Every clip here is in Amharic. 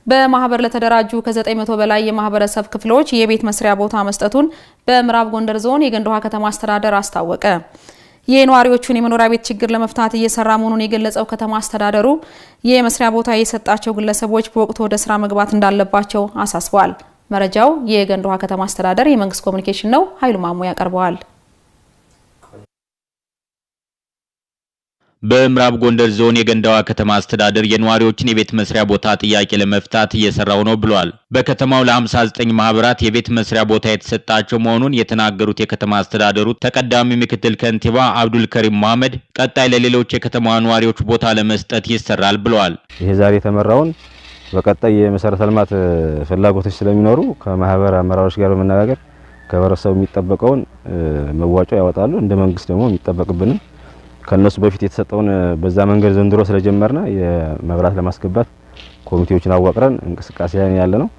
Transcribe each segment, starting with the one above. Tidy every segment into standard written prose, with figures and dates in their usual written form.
በማህበር ለተደራጁ ከ900 በላይ የማህበረሰብ ክፍሎች የቤት መስሪያ ቦታ መስጠቱን በምዕራብ ጎንደር ዞን የገንደ ውሃ ከተማ አስተዳደር አስታወቀ። የነዋሪዎቹን የመኖሪያ ቤት ችግር ለመፍታት እየሰራ መሆኑን የገለጸው ከተማ አስተዳደሩ የመስሪያ ቦታ የሰጣቸው ግለሰቦች በወቅቱ ወደ ስራ መግባት እንዳለባቸው አሳስቧል። መረጃው የገንደ ውሃ ከተማ አስተዳደር የመንግስት ኮሚኒኬሽን ነው። ኃይሉ ማሞ ያቀርበዋል። በምዕራብ ጎንደር ዞን የገንደ ውሃ ከተማ አስተዳደር የነዋሪዎችን የቤት መስሪያ ቦታ ጥያቄ ለመፍታት እየሰራው ነው ብሏል። በከተማው ለ59 ማህበራት የቤት መስሪያ ቦታ የተሰጣቸው መሆኑን የተናገሩት የከተማ አስተዳደሩ ተቀዳሚ ምክትል ከንቲባ አብዱል ከሪም መሐመድ ቀጣይ ለሌሎች የከተማዋ ነዋሪዎች ቦታ ለመስጠት ይሰራል ብለዋል። ይሄ ዛሬ የተመራውን በቀጣይ የመሰረተ ልማት ፍላጎቶች ስለሚኖሩ ከማህበር አመራሮች ጋር በመነጋገር ከህብረተሰቡ የሚጠበቀውን መዋጮ ያወጣሉ። እንደ መንግስት ደግሞ የሚጠበቅብንን ከነሱ በፊት የተሰጠውን በዛ መንገድ ዘንድሮ ስለጀመርና የመብራት ለማስገባት ኮሚቴዎችን አዋቅረን እንቅስቃሴ ላይ ያለ ነው።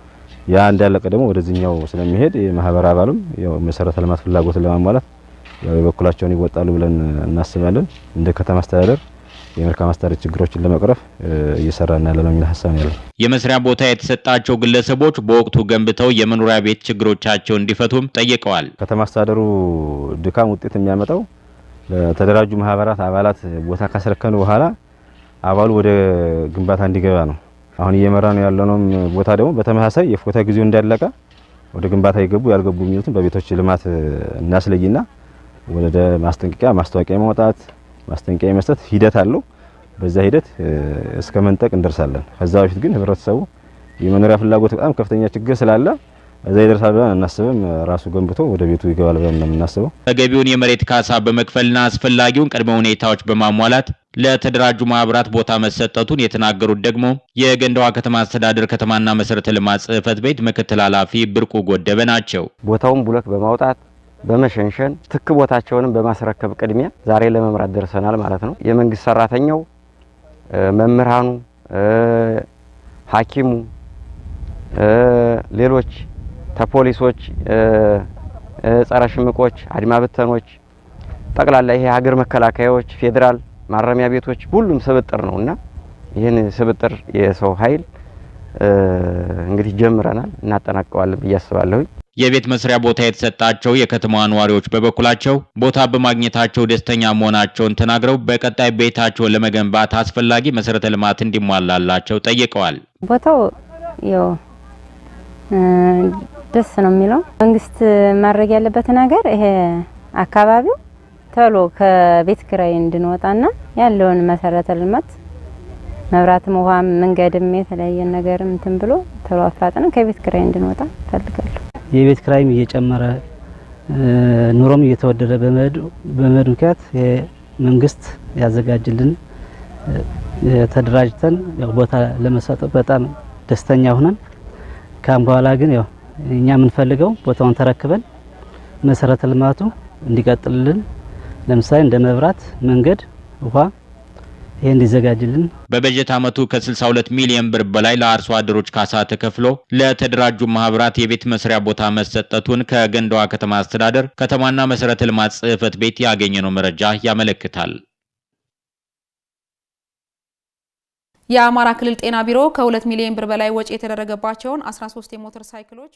ያ እንዳለቀ ደግሞ ወደዚህኛው ስለሚሄድ የማህበር አባሉም ያው መሰረተ ልማት ፍላጎትን ለማሟላት ያው የበኩላቸውን ይወጣሉ ብለን እናስባለን። እንደ ከተማ አስተዳደር የመልካም አስተዳደር ችግሮችን ለመቅረፍ እየሰራን ያለ ነው የሚል ሀሳብ ነው ያለው። የመስሪያ ቦታ የተሰጣቸው ግለሰቦች በወቅቱ ገንብተው የመኖሪያ ቤት ችግሮቻቸውን እንዲፈቱም ጠይቀዋል። ከተማ አስተዳደሩ ድካም ውጤት የሚያመጣው ለተደራጁ ማህበራት አባላት ቦታ ካስረከኑ በኋላ አባሉ ወደ ግንባታ እንዲገባ ነው። አሁን እየመራ ነው ያለነው ቦታ ደግሞ በተመሳሳይ የፎታ ጊዜው እንዳለቀ ወደ ግንባታ ይገቡ ያልገቡ የሚሉትን በቤቶች ልማት እናስለይና ወደ ማስጠንቀቂያ ማስታወቂያ ማውጣት ማስጠንቀቂያ መስጠት ሂደት አለው። በዛ ሂደት እስከ መንጠቅ እንደርሳለን። ከዛ በፊት ግን ህብረተሰቡ የመኖሪያ ፍላጎት በጣም ከፍተኛ ችግር ስላለ እዛ ይደርሳል ብለን አናስብም። ራሱ ገንብቶ ወደ ቤቱ ይገባል ብለን ነው የምናስበው። ተገቢውን የመሬት ካሳ በመክፈልና አስፈላጊውን ቅድመ ሁኔታዎች በማሟላት ለተደራጁ ማህበራት ቦታ መሰጠቱን የተናገሩት ደግሞ የገንደ ውሃ ከተማ አስተዳደር ከተማና መሰረተ ልማት ጽሕፈት ቤት ምክትል ኃላፊ ብርቁ ጎደበ ናቸው። ቦታውን ብሎክ በማውጣት በመሸንሸን ትክ ቦታቸውንም በማስረከብ ቅድሚያ ዛሬ ለመምራት ደርሰናል ማለት ነው። የመንግስት ሰራተኛው፣ መምህራኑ፣ ሐኪሙ፣ ሌሎች ተፖሊሶች፣ ጸረ ሽምቆች፣ አድማ ብተኖች፣ ጠቅላላ ይሄ ሀገር መከላከያዎች፣ ፌዴራል ማረሚያ ቤቶች ሁሉም ስብጥር ነውና ይህን ስብጥር የሰው ኃይል እንግዲህ ጀምረናል፣ እናጠናቀዋለን ብዬ አስባለሁ። የቤት መስሪያ ቦታ የተሰጣቸው የከተማዋ ነዋሪዎች በበኩላቸው ቦታ በማግኘታቸው ደስተኛ መሆናቸውን ተናግረው በቀጣይ ቤታቸውን ለመገንባት አስፈላጊ መሰረተ ልማት እንዲሟላላቸው ጠይቀዋል። ቦታው ያው ደስ ነው የሚለው። መንግስት ማድረግ ያለበት ነገር ይሄ አካባቢው ቶሎ ከቤት ኪራይ እንድንወጣና ያለውን መሰረተ ልማት መብራትም፣ ውሃም፣ መንገድም የተለያየ ነገርም እንትን ብሎ ቶሎ አፋጥነን ከቤት ኪራይ እንድንወጣ እፈልጋለሁ። የቤት ኪራይም እየጨመረ ኑሮም እየተወደደ በመሄዱ ምክንያት መንግስት ያዘጋጅልን ተደራጅተን ያው ቦታ ለመሰጠት በጣም ደስተኛ ሆነን ካም በኋላ ግን ያው እኛ የምንፈልገው ቦታውን ተረክበን መሰረተ ልማቱ እንዲቀጥልልን ለምሳሌ እንደ መብራት፣ መንገድ፣ ውሃ ይሄ እንዲዘጋጅልን። በበጀት ዓመቱ ከ62 ሚሊዮን ብር በላይ ለአርሶ አደሮች ካሳ ተከፍሎ ለተደራጁ ማህበራት የቤት መስሪያ ቦታ መሰጠቱን ከገንደ ውሃ ከተማ አስተዳደር ከተማና መሰረተ ልማት ጽሕፈት ቤት ያገኘነው መረጃ ያመለክታል። የአማራ ክልል ጤና ቢሮ ከ2 ሚሊዮን ብር በላይ ወጪ የተደረገባቸውን 13 የሞተር ሳይክሎች